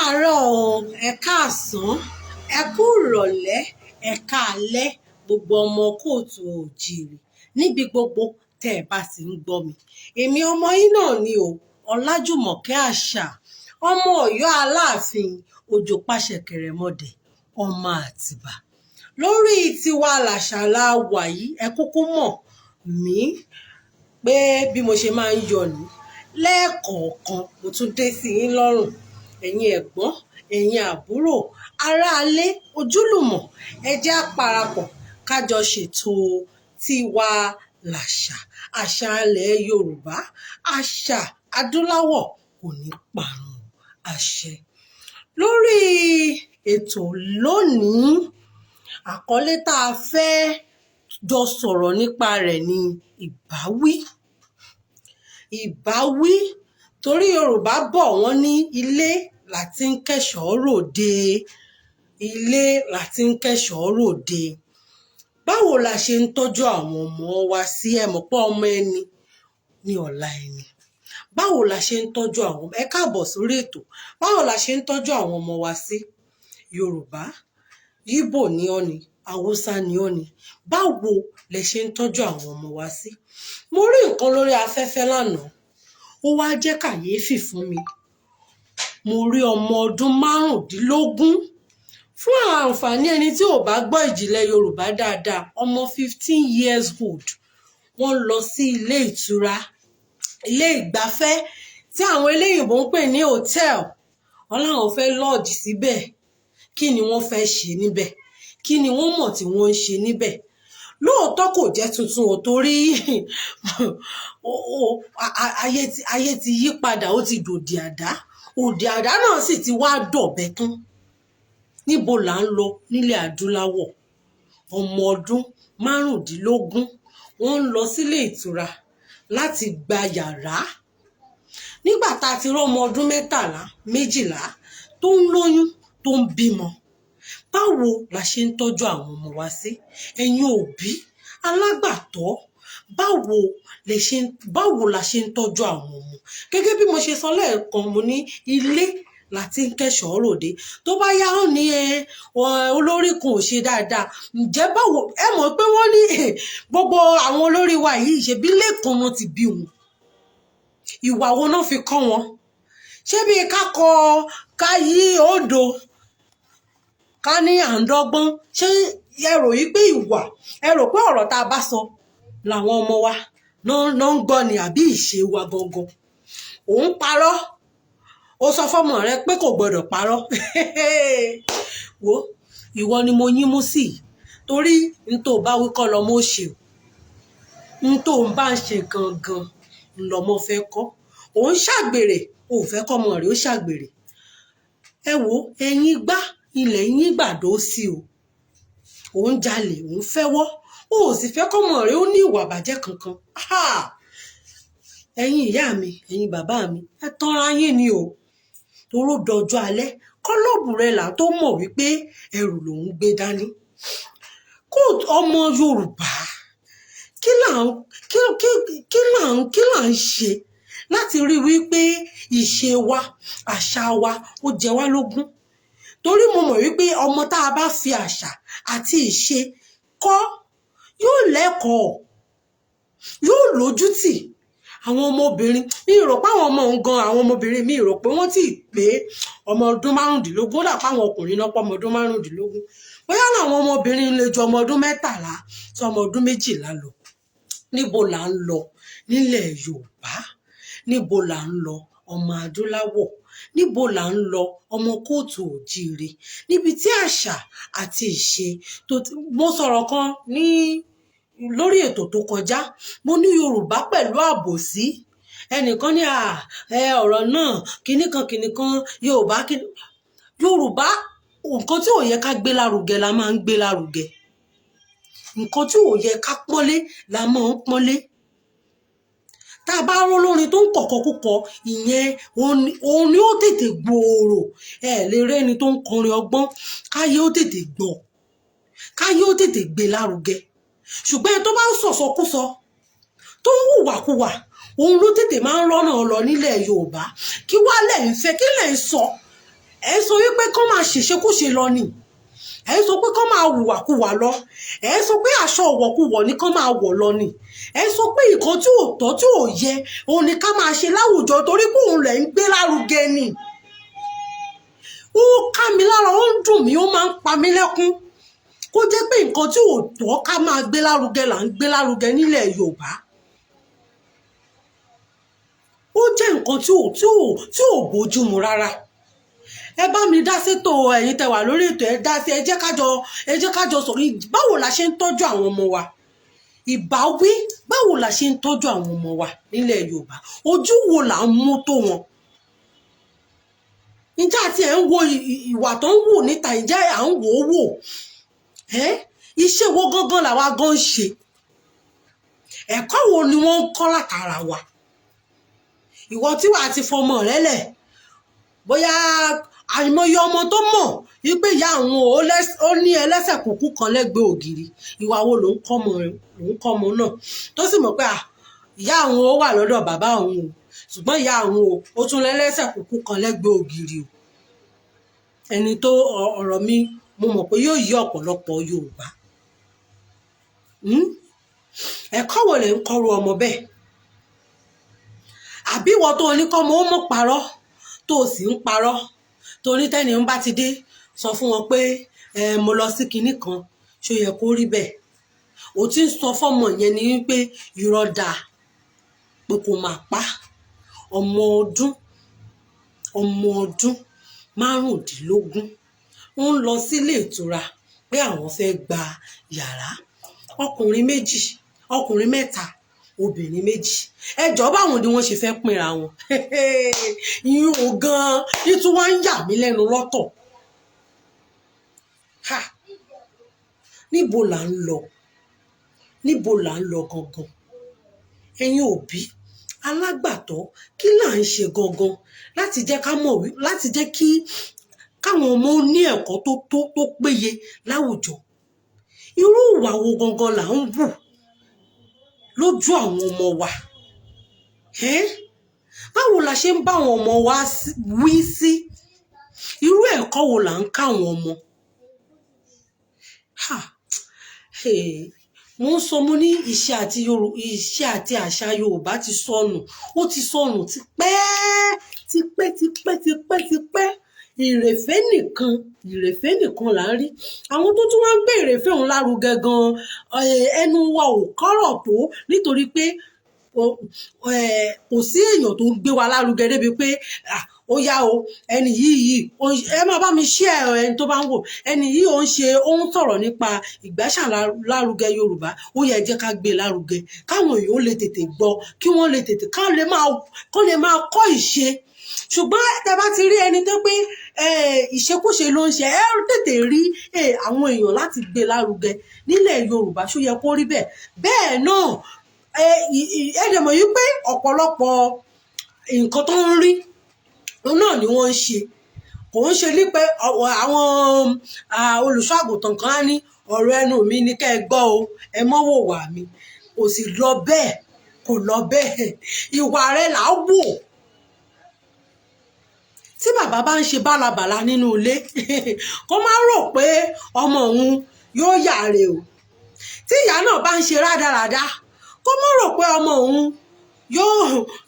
Káàárọ̀ o, ẹ káàsán, ẹ kú ìrọ̀lẹ́, ẹ káalẹ́, gbogbo ọmọ káàárọ̀ oòjíire níbi gbogbo tẹ́ ẹ bá ti ń gbọ́ mi. Èmi ọmọ yín náà ni o, Ọlájùmọ̀kẹ́ Àṣà, ọmọ Ọ̀yọ́ Aláàfin Òjò Pàṣẹkẹrẹmọdẹ, ọmọ Àtìbà. Lórí Tiwa Làṣà la wà yìí. Ẹ kúkú mọ̀ mí pé bí mo ṣe máa ń yọ ní lẹ́ẹ̀kọ̀ọ̀kan, mo tún dé sí yín lọ́rùn. Ẹ̀yin ẹ̀gbọ́n, ẹ̀yin àbúrò, aráalé, ojúlùmọ̀, ẹ jẹ́ á parapọ̀ ká jọ ṣètò Tiwa Làṣà. Àṣà ilẹ̀ Yorùbá, àṣà adúláwọ̀ kò ní parun, àṣẹ. Lórí ètò lónìí, àkọlé tá a fẹ́ jọ sọ̀rọ̀ nípa rẹ̀ ni ìbáwí. Ìbáwí, torí Yorùbá bọ̀, wọ́n ní ilé la ti ń kẹ́ṣọ̀ọ́ ròde, ilé la ti ń kẹ́ṣọ̀ọ́ ròde. Báwo la ṣe ń tọ́jú àwọn ọmọ wa sí? Ẹ mọ̀ pé ọmọ ẹni ní ọ̀la ẹni. Báwo la ṣe ń tọ́jú àwọn? Ẹ káàbọ̀ sórí ètò. Báwo la ṣe ń tọ́jú àwọn ọmọ wa sí? Yorùbá, Yíbò ní ọ́ ni, Haúsá ní ọ́ ni, báwo lẹ ṣe ń tọ́jú àwọn ọmọ wa sí? Mo rí nǹkan lórí afẹ́fẹ́ lánàá, ó wá jẹ́ kàyéfì fún mi. Mo rí ọmọ ọdún 15. Fún àǹfààní ẹni tí ò bá gbọ́ ìjìnlẹ̀ Yorùbá dáadáa, ọmọ 15 years old, wọ́n lọ sí ilé ìtura, ilé ìgbafẹ́ tí àwọn eléyìnbó ń pè ní hotel. Wọ́n láwọn fẹ́ lodge síbẹ̀. Kí ni wọ́n fẹ́ ṣe níbẹ̀? Kí ni wọ́n mọ̀ tí wọ́n ń ṣe níbẹ̀? Lóòótọ́, kò jẹ́ tuntun ò, torí ayé ti yí padà, ó ti dòdì àdá, òdì àdá náà sì ti wá dọ̀bẹ tán. Níbo là ń lọ nílẹ̀ adúláwọ̀? Ọmọ ọdún 15, wọ́n ń lọ sílé ìtura láti gba yàrá, nígbà tá a ti rí ọmọ ọdún 13, 12 tó ń lóyún, tó ń bímọ. Báwo la ṣe ń tọ́jú àwọn ọmọ wa sí? Ẹ̀yin òbí alágbàtọ́, báwo la ṣe ń tọ́jú àwọn ọmọ? Gẹ́gẹ́ bí mo ṣe sọ lẹ́ẹ̀kan, mo ní ilé la ti ń kẹ́ṣọ̀ọ́ ròde. Tó bá yá, ó ní ẹ olórí kan ò ṣe dáadáa. Ǹjẹ́ báwo? Ẹ mọ̀ pé wọ́n ní gbogbo àwọn olórí wa yìí, ṣebí ilé kan wọn ti bí wọn. Ìwà wo náà fi kọ́ wọn? Ṣé bí ká kọ ká yí òdo, ká ní à ń dọ́gbọ́n? Ṣé ẹ rò yí pé ìwà, ẹ rò pé ọ̀rọ̀ tá a bá sọ làwọn ọmọ wa náà ń gbọ́ ni, àbí ìṣe wa gangan? Òun parọ́, ó sọ fọ́mọ rẹ pé kò gbọdọ̀ parọ́. Wo, ìwọ ni mo yín mú sí, torí n tó bá wí kọ́ lọmọ ó ṣe o. N tó ń bá ń ṣe gangan ńlọmọ fẹ́ kọ́. Òun ṣàgbèrè, ò fẹ́ kọ́mọ rẹ̀ ó ṣàgbèrè. Ẹ wo, ẹ̀yin gbá ilẹ̀ yín gbàdó sí o. Òun jalè, òun fẹ́wọ́, o ò sì fẹ́ kọ́mọ rẹ̀ ó ní ìwà bàjẹ́ kankan. Ẹ̀yin ìyá mi, ẹ̀yin bàbá mi, ẹ tọ́ra yín ni o, toró dọjọ́ alẹ́ kọ́lọ́ọ̀bù rẹ̀ là tó mọ̀ wípé ẹrù lòún gbé dání. Kó ọmọ Yorùbá, kí là ń kí kí kí là ń kí là ń ṣe láti rí wípé ìṣe wa, àṣà wa, ó jẹ wá lógún? Torí mo mọ̀ wípé ọmọ tá a bá fi àṣà àti ìṣe kọ́ yóò lẹ́kọ̀ọ́, yóò lójútì. Àwọn ọmọbìnrin mi rò pé àwọn ọmọ òun gan, àwọn ọmọbìnrin mi rò pé wọ́n ti pé ọmọ ọdún 15. Ó dà pé àwọn ọkùnrin náà pọ̀ ọmọ ọdún 15. Bóyá làwọn ọmọbìnrin lè ju ọmọ ọdún 13 sí ọmọ ọdún 12 lọ. Níbo là ń lọ nílẹ̀ Yorùbá? Níbo là ń lọ, ọmọ adúláwọ̀? Níbo là ń lọ, ọmọ káàárọ̀ oòjíire, níbi tí àṣà àti ìṣe tó? Mo sọ̀rọ̀ kan ní lórí ètò tó kọjá, mo ní Yorùbá pẹ̀lú àbòsí. Ẹnìkan ní ẹ ọ̀rọ̀ náà kinní kan kinní kan, Yorùbá kinní Yorùbá. Nǹkan tí ò yẹ ká gbé lárugẹ la máa ń gbé lárugẹ, nǹkan tí ò yẹ ká pọ́nlé la máa ń pọ́nlé. Tá a bá rólórin tó ń kọ̀kọ́ kúkọ, ìyẹn òun ni ó tètè gbòòrò. Ẹ lè rí ẹni tó ń kọrin ọgbọ́n káyé ó tètè gbọ́, káyé ó tètè gbé lárugẹ. Ṣùgbọ́n ẹni tó bá ń sọ̀sọkúsọ, tó ń hùwàkuwà, òun ló tètè máa ń rọ́nà lọ nílẹ̀ Yorùbá. Kí wá lẹ̀ ń fẹ́? Kí lẹ̀ ń sọ? Ẹ sọ wípé kán máa ṣèṣekúṣe lọ ni, ẹ sọ pé kán máa hùwàkuwà lọ, ẹ sọ pé aṣọ ọ̀wọ̀kuwọ̀ ni kán máa wọ̀ lọ ni, ẹ sọ pé nǹkan tí ò tọ́, tí ò yẹ, òun ni ká máa ṣe láwùjọ, torí pé òun lẹ̀ ń gbé lárugẹ ni. Ó ká mi lára, ó ń dùn mí, ó máa ń pa mí lẹ́kún kó jẹ́ pé nǹkan tí ò tọ́ ká máa gbé lárugẹ là ń gbé lárugẹ nílẹ̀ Yorùbá. Ó jẹ́ nǹkan tí ò bójúmu rárá. Ẹ bá mi dá sétò, ẹ̀yin tẹ́ wà lórí ètò, ẹ dá sí. Ẹ jẹ́ kájọ sọ̀rọ̀. Báwo la ṣe ń tọ́jú àwọn ọmọ wa? Ìbáwí, báwo la ṣe ń tọ́jú àwọn ọmọ wa nílẹ̀ Yorùbá? Ojú wo là ń mú tó wọn? Ǹjẹ́ àti ẹ̀ ń wo ìwà tó ń wù níta? Ǹjẹ́ à ń wò ó wò ẹ́? Iṣẹ́ wo gangan làwa gan ń ṣe? Ẹ̀kọ́ wo ni wọ́n ń kọ́ látara wa? Ìwọ tí wàá ti fọmọ rẹ lẹ̀, bóyá àìmọye ọmọ tó mọ̀ wípé ìyá àwọn ó ní ẹlẹ́sẹ̀ kúkú kan lẹ́gbẹ̀ẹ́ ògiri, ìwà wo ló ń kọ́ ọmọ rẹ, ló ń kọ́ ọmọ náà tó sì mọ̀ pé à ìyá àwọn ó wà lọ́dọ̀ bàbá òun o, ṣùgbọ́n ìyá àwọn o, ó tún lẹ́lẹ́sẹ̀ kúkú kan lẹ́gbẹ̀ẹ́ ògiri o? Ẹni tó ọ̀rọ̀ mi, mo mọ̀ pé yóò yí ọ̀pọ̀lọpọ̀ Yorùbá. Ẹ̀kọ́ wo lè ń kọ́ru ọmọ bẹ́ẹ̀? Àbí ìwọ tó ní kọ́mọ ó mọ̀ parọ́, tó o sì ń parọ́, tó ní tẹ́ni ń bá ti dé, sọ fún wọn pé ẹ mo lọ sí kinní kan, ṣó yẹ kó rí bẹ́ẹ̀? O ti ń sọ fọ́mọ yẹn ni wípé irọ́ dáa, pé kó máa pa. Ọmọ ọdún 15 ń lọ sílé ìtura pé àwọn fẹ́ gba yàrá, ọkùnrin méjì, ọkùnrin mẹ́ta, obìnrin méjì. Ẹ jọ̀ọ́, báwo ni wọ́n ṣe fẹ́ pínra wọn? Ìyún ò gan-an nítorí wọ́n ń yà mí lẹ́nu lọ́tọ̀. Ha! Níbo là ń lọ? Níbo là ń lọ gangan? Ẹ̀yin òbí alágbàtọ́, kí là ń ṣe gangan láti jẹ́ ká mọ̀ láti jẹ́ kí káwọn ọmọ ní ẹ̀kọ́ tó tó tó péye láwùjọ? Irú ìwà wo gangan là ń wù lójú àwọn ọmọ wa? Ẹ́n? Báwo la ṣe ń bá àwọn ọmọ wa wí sí? Irú ẹ̀kọ́ wo là ń ká àwọn ọmọ? Ha! Hey! Mo ń sọ, mo ní ìṣe àti àṣà Yorùbá ti sọnù. Ó ti sọnù tipẹ́ tipẹ́ tipẹ́ tipẹ́ tipẹ́. Ìrèfé nìkan, ìrèfé nìkan là ń rí. Àwọn tó tún wá ń gbé ìrèfé òun lárugẹ gan, ẹnu wa ò kọ́rọ̀ tó, nítorí pé kò sí èèyàn tó ń gbé wa lárugẹ débi pé ó yá o, ẹni yìí ẹ máa bá mi share. Ẹni tó bá ń wò, ẹni yìí ó ń ṣe, ó ń sọ̀rọ̀ nípa ìgbàṣà lárugẹ Yorùbá, ó yẹ jẹ́ ká gbé lárugẹ káwọn èèyàn ó lè tètè gbọ́, kí wọ́n lè tètè ká lè máa kó lè máa kọ́ ìṣe. Ṣùgbọ́n tẹ bá ti rí ẹni tó pé ìṣekúṣe ló ń ṣe, ẹ tètè rí àwọn èèyàn láti gbé lárugẹ nílẹ̀ Yorùbá. Ṣó yẹ kó rí bẹ́ẹ̀? Bẹ́ẹ̀ náà ẹ dẹ̀ mọ̀ yí pé ọ̀pọ̀lọpọ̀ nǹkan tó ń rí, òun náà ni wọ́n ń ṣe. Kò ń ṣe ní pé àwọn olùṣọ́ àgùntàn kan á ní ọ̀rọ̀ ẹnu mi ní kẹ́ ẹ gbọ́ o, ẹ mọ́ wò wà mí. Kò sì lọ bẹ́ẹ̀, kò lọ bẹ́ẹ̀. Ìwà rẹ là á wò. Tí bàbá bá ń ṣe bálabàla nínú ilé, kó má rò pé ọmọ òun yóò yàrá o. Tí ìyá náà bá ń ṣe rádaràda, kó má rò pé ọmọ òun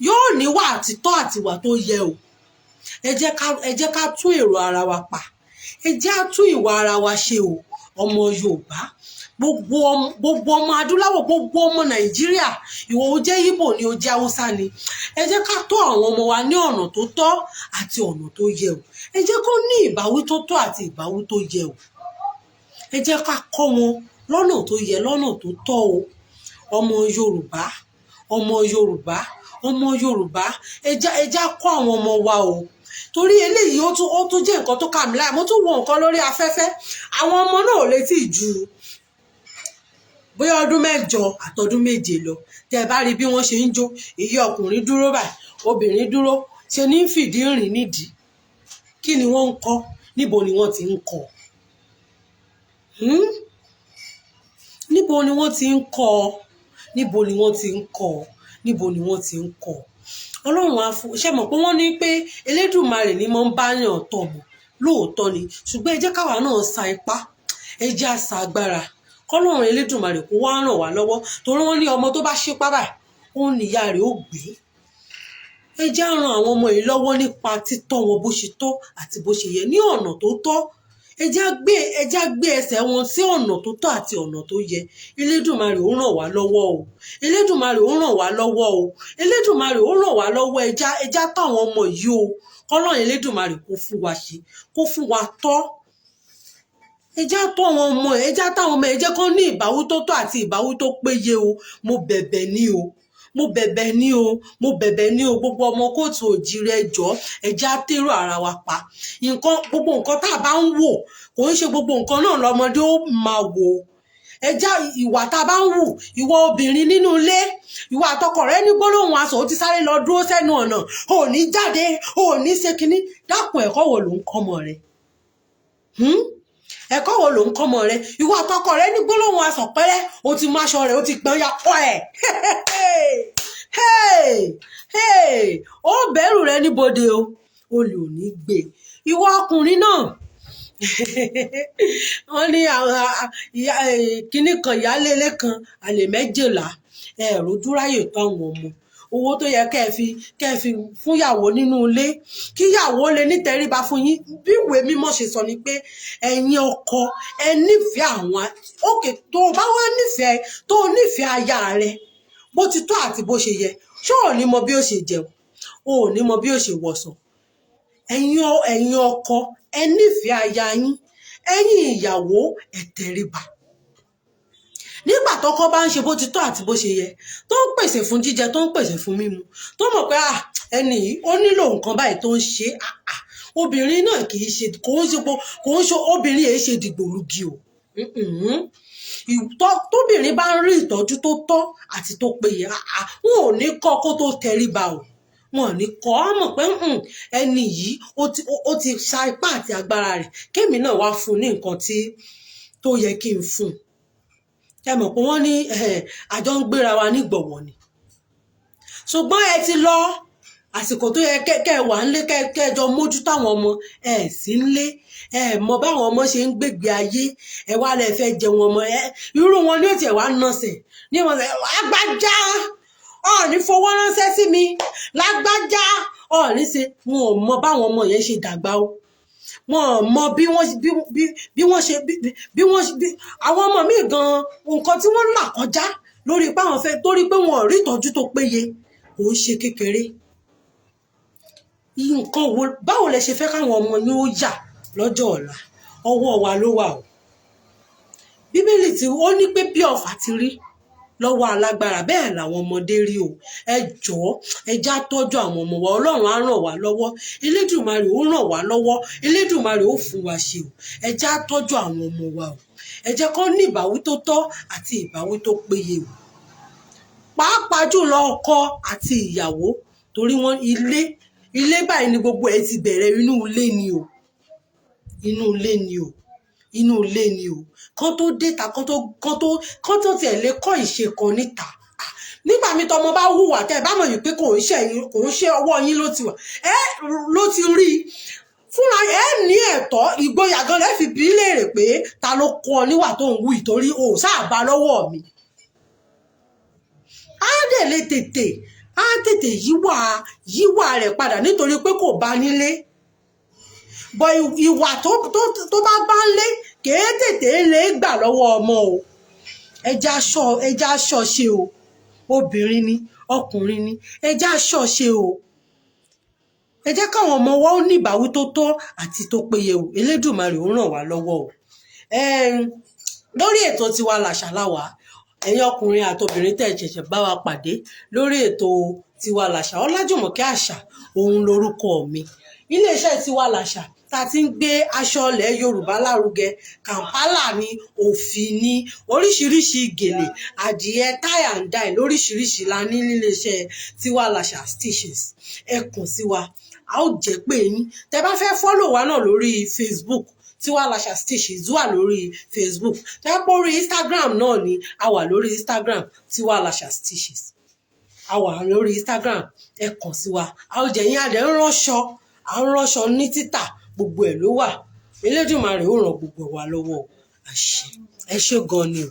yóò níwà àtitọ́ àtiwà tó yẹ o. Ẹ jẹ́ ká tún èrò ara wa pa, ẹ jẹ́ á tún ìwà ara wa ṣe o. Ọmọ Yorùbá, gbogbo ọmọ adúláwọ̀, gbogbo ọmọ Nàìjíríà, ìwọ o jẹ́ Ìgbò ni o jẹ́ Haúsá ni, ẹ jẹ́ ká tọ́ àwọn ọmọ wa ní ọ̀nà tó tọ́ àti ọ̀nà tó yẹ o. Ẹ jẹ́ kó ní ìbáwí tó tọ́ àti ìbáwí tó yẹ o. Ẹ jẹ́ ká kọ́ wọn lọ́nà tó yẹ, lọ́nà tó tọ́ o. Ọmọ Yorùbá, ọmọ Yorùbá, ọmọ Yorùbá, ẹ jẹ́ á kọ́ àwọn ọmọ wa o, torí eléyìí ó tún jẹ́ nǹkan tó kà mí láyà. Mo tún wo nǹkan lórí afẹ́fẹ́, àwọn ọmọ náà ò lè tí ì ju bóyá ọdún 8 àtọdún 7 lọ. Tẹ́ ẹ bá rí bí wọ́n ṣe ń jó, èyí ọkùnrin dúró báyìí, obìnrin dúró, ṣe ní fìdí rìn nídìí. Kí ni wọ́n ń kọ́? Níbo ni wọ́n ti ń kọ́? Níbo ni wọ́n ti ń kọ́? Níbo ni wọ́n ti ń kọ́? Níbo ni wọ́n ti ń kọ́? Ọlọ́run á fún ṣe mọ̀ pé wọ́n ní pé Elédùmarè ni mo ń bá yàn tọ̀ mọ́. Lóòótọ́ ni, ṣùgbọ́n ẹ jẹ́ káwa náà sa ipá, ẹ jẹ́ á sa agbára, kọ́lọ́run Elédùmarè kó wá ràn wá lọ́wọ́, torí wọ́n ní ọmọ tó bá ṣípá báyìí, òun níyà rẹ̀ ó gbé. Ẹ jẹ́ á ran àwọn ọmọ yìí lọ́wọ́ nípa títọ́ wọn bó ṣe tọ́ àti bó ṣe yẹ, ní ọ̀nà tó tọ́. Ẹ jẹ́ á gbé ẹsẹ̀ wọn sí ọ̀nà tó tọ́ àti ọ̀nà tó yẹ. Elédùmarè ó ràn wá lọ́wọ́ o. Elédùmarè ó ràn wá lọ́wọ́ o. Elédùmarè ó ràn wá lọ́wọ́. Ẹ jẹ́ á tọ́ àwọn ọmọ yìí o. Kọ́lọ́run Elédùmarè kó fún wa ṣe, kó fún wa tọ́. Ẹ jẹ́ á tọ́ àwọn ọmọ, ẹ jẹ́ á tọ́ àwọn ọmọ. Ẹ jẹ́ kó ní ìbáwí tó tọ́ àti ìbáwí tó péye o. Mo bẹ̀bẹ̀ ní o, mo bẹ̀bẹ̀ ní o, mo bẹ̀bẹ̀ ní o. Gbogbo ọmọ káàárọ̀ oòjíire, ẹ jọ̀ọ́, ẹ jẹ́ á tèrò ara wa pa. Nǹkan, gbogbo nǹkan tá a bá ń wò, kò ń ṣe gbogbo nǹkan náà lọmọdé ó máa wò. Ẹ já ìwà tá a bá ń wù. Ìwọ obìnrin nínú ilé, ìwọ àtọkọ rẹ ní gbólóhùn aṣọ, ó ti sáré lọ dúró sẹ́nu ọ̀nà, ò ní jáde, ò ní ṣe kinní. Dákun, ẹ̀kọ́ wo ló ń kọ́mọ rẹ? Ẹ̀kọ́ wo ló ń kọ́mọ rẹ? Ìwọ àtọkọ rẹ ní gbólóhùn aṣọ pẹ́rẹ́, o ti mú aṣọ rẹ, o ti pọ́n ya pọ́ ẹ̀. Ó bẹ̀rù rẹ níbodè o, olè ò ní gbé. Ìwọ ọkùnrin náà, wọ́n ní kinní kan, ìyáálé ilé kan, àlè 12. Ẹ rojú ráyè tó àwọn ọmọ. Owó tó yẹ kẹ́ ẹ fi fúnyàwó nínú ilé, kíyàwó lè nítẹríba fún yín, bí ìwé mímọ́ ṣe sọ ni pé ẹ̀yin ọkọ, ẹ nífẹ̀ẹ́ àwọn òkè. Tó o bá wá nífẹ̀ẹ́, tó o nífẹ̀ẹ́ aya rẹ bó ti tó àti bó ṣe yẹ, ṣé ò ní mọ bí ó ṣe jẹun, o ò ní mọ bí ó ṣe wọṣọ? Ẹ̀yin ọkọ, ẹ nífẹ̀ẹ́ aya yín. Ẹ̀yin ìyàwó, ẹ tẹríba. Nígbà tọ́kọ bá ń ṣe bó ti tọ́ àti bó ṣe yẹ, tó ń pèsè fún jíjẹ, tó ń pèsè fún mímu, tó mọ̀ pé, ah, ẹni yìí ó nílò nǹkan báyìí, tó ń ṣe, ah ah, obìnrin náà kì í ṣe, kò ń ṣe, kò ń ṣe obìnrin yìí ṣe dìgbòlugi o. Tóbìnrin bá ń rí ìtọ́jú tó tọ́ àti tó péye, ah ah, wọn ò ní kọ́ kó tó tẹríba o. Wọn ò ní kọ́ á mọ̀ pé ẹni yìí ó ti sa ipá àti agbára rẹ̀, kémi náà wá fún un ní nǹkan tí tó yẹ kí n fún un. Ẹ mọ̀ pé wọ́n ní àjọ ń gbéra wa nígbọ̀wọ̀ ni. Ṣùgbọ́n ẹ ti lọ, àsìkò tó yẹ kẹ́ ẹ wà ńlé, kẹ́ ẹ jọ mójútó àwọn ọmọ, ẹ sí ńlé. Ẹ mọ báwọn ọmọ ṣe ń gbègbè ayé. Ẹ wá lẹ fẹ́ jẹun ọmọ. Ẹ irú wọn ní ó tiẹ̀ wá nọsẹ̀ ní wọn sẹ, "Lágbájá, ọ̀ọ́ni fowó ránṣẹ́ sí mi, lágbájá, ọ̀ọ́ni ṣe." Wọn ò mọ báwọn ọmọ yẹn ṣe dàgbà o. Wọn ò mọ bí wọ́n bí wọ́n ṣe bí wọ́n bí àwọn ọmọ míì gan, nǹkan tí wọ́n là kọjá lórí pé àwọn fẹ́, torí pé wọn ò rí ìtọ́jú tó péye, kò ń ṣe kékeré. Nǹkan wo, báwo lẹ ṣe fẹ́ káwọn ọmọ yín ó yà lọ́jọ́ ọ̀la? Ọwọ́ wa ló wà o. Bíbélì tí ó ní pé bí ọfà ti rí lọ́wọ́ alágbára, bẹ́ẹ̀ làwọn ọmọdé rí o. Ẹ jọ̀ọ́, ẹ já tọ́jú àwọn ọmọ wa. Ọlọ́run á ràn wá lọ́wọ́. Elédùmarè ó ràn wá lọ́wọ́. Elédùmarè ó fún wa ṣe o. Ẹ já tọ́jú àwọn ọmọ wa o. Ẹ jẹ́ kó ní ìbáwí tó tọ́ àti ìbáwí tó péye o, pàápàá jùlọ ọkọ àti ìyàwó, torí wọn ilé ilé báyìí ni gbogbo ẹ ti bẹ̀rẹ̀. Inú ilé ni o, inú ilé ni o, inú ilé ni o. Kán tó déta, kán tó tiẹ̀ lè kọ́ ìṣe kan níta. Ah, nígbà mi tọmọ bá hùwà, tẹ́ ẹ bá mọ̀ yìí pé kò ń ṣe ẹ̀yin, kò ń ṣe ọwọ́ yín ló ti wà, ẹ ló ti rí i fúnra ẹ, ní ẹ̀tọ́ ìgboyà gan lẹ́ fi bí léèrè pé ta ló kọ́ ọ níwà tó ń wù, ìtorí o ò sáà bá lọ́wọ́ mi. Á dẹ̀ lè tètè, á tètè yíwà rẹ̀ padà, nítorí pé kò bá nílé bọ̀. Ìwà tó bá bá ń lé kèé tètè lè gbà lọ́wọ́ ọmọ o. Ẹja aṣọ ṣe o. Obìnrin ni, ọkùnrin ni, ẹja aṣọ ṣe o. Ẹ jẹ́ káwọn ọmọ wa ó ní ìbáwí tó tọ́ àti tó péye o. Elédùmarè ó ràn wá lọ́wọ́ o. Lórí ètò tiwa làṣà láwàá, ẹ̀yin ọkùnrin àtobìnrin tẹ̀ ṣẹ̀ṣẹ̀ bá wa pàdé lórí ètò tiwa làṣà, Ọlájùmọ̀kẹ́ Àṣà òun lorúkọ mi. Iléeṣẹ́ tiwa làṣà tá a ti ń gbé aṣọ ilẹ̀ Yorùbá lárugẹ, Kàǹpálà ni, òfì ni, oríṣiríṣi gèlè, àdìẹ, tie and dye lóríṣiríṣi la ní níléeṣẹ́ tiwa làṣà stitches. Ẹ kàn sí wa, a ó jẹ́ pé yín. Tẹ́ bá fẹ́ follow wa náà lórí Facebook, tiwa làṣà stitches wà lórí Facebook. Tẹ́ pọ̀ orí Instagram náà ni, a wà lórí Instagram, tiwa làṣà stitches, a wà lórí Instagram. Ẹ kàn sí wa, a ó jẹ́ yín. Àdẹ ń ránṣọ, à ń ránṣọ ní títà. Gbogbo Gbogbo ẹ̀ ló wà. Elédùmarè ó ràn gbogbo wa lọ́wọ́ o. Àṣẹ. Ẹ ṣé gan ni o.